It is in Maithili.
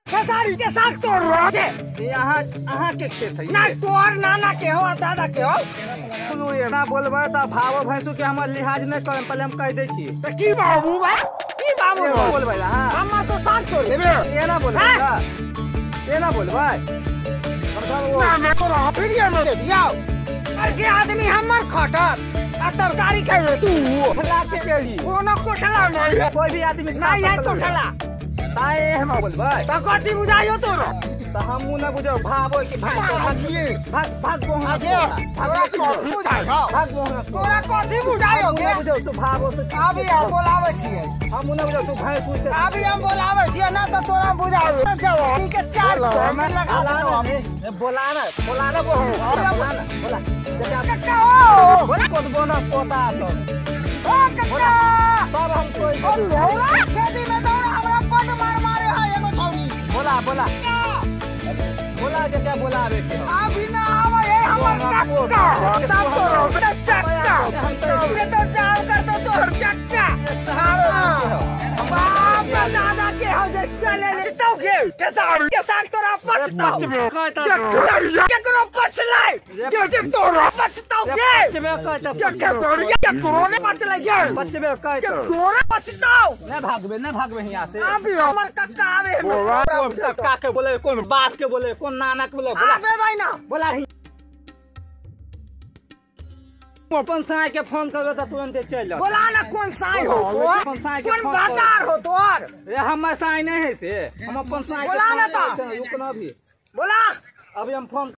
खेसारी के साग तोड़ रहा छे। यहाँ अहाँ के खेत है ना तोर नाना के हो दादा के हो। सुनू एना बोलबै त भावो भैंसु के हमर लिहाज नहि करम, पहिले हम कहि दै छी। त की बाबू भाई की बाबू बोलबै अहाँ? हमर तो साग तोड़ लेबे। एना बोलबै एना बोलबै ना ना तोरा वीडियो में दियाओ अर के आदमी हमर खटत आ तरकारी खेबे तू कोठला के केली कोनो कोठला नहीं है, कोई भी आदमी नहीं है कोठला। ताए हम बोलबै त कथी बुझाइयो तोरो? त हमहु न बुझौ भावो कि भाग भाग भाग गोहा भाग गोहा तोरा कथी बुझाइयो के बुझौ तू भावो से। अभी हम बोलाबै छियै, हमहु न बुझौ तू भैंस पूछ। अभी हम बोलाबै छियै ना त तोरा बुझाइयो जवानी के चार में लगा देलौ हम। बोला ना बोला ना बोला ना बोला कक्का ओ बोला कोद बोना पोता तो ओ कक्का तब हम कोई खेती में दौड़ा हमरा पट मार मारे है एगो छौनी। बोला बोला बोला के क्या बोलावे के अभी ना आवे है हमर कक्का तब तोरो चक्का के तो जाम करतो तोर चक्का। बाप दादा के हो जे चले चितो के केसार के साग तोरा पछताओ केकरो पछलै के तोरा पछताओ के के केकरो ने पछलै के पछबे कह के तोरा पछताओ। नै भागबे नै भागबे हियां से। अभी हमर कक्का आवे है कक्का के बोले कोन बाप के बोले कोन नाना के बोले बोला आबे नहीं ना बोला अपन साई के फोन करबे त तुरंते चलि जाओ। बोला ना कोन साई हो अपन साई के कोन बाजार हो तोर? ए हमर साई नहीं है से हम अपन साई बोला ना त रुक ना अभी बोला अभी हम फोन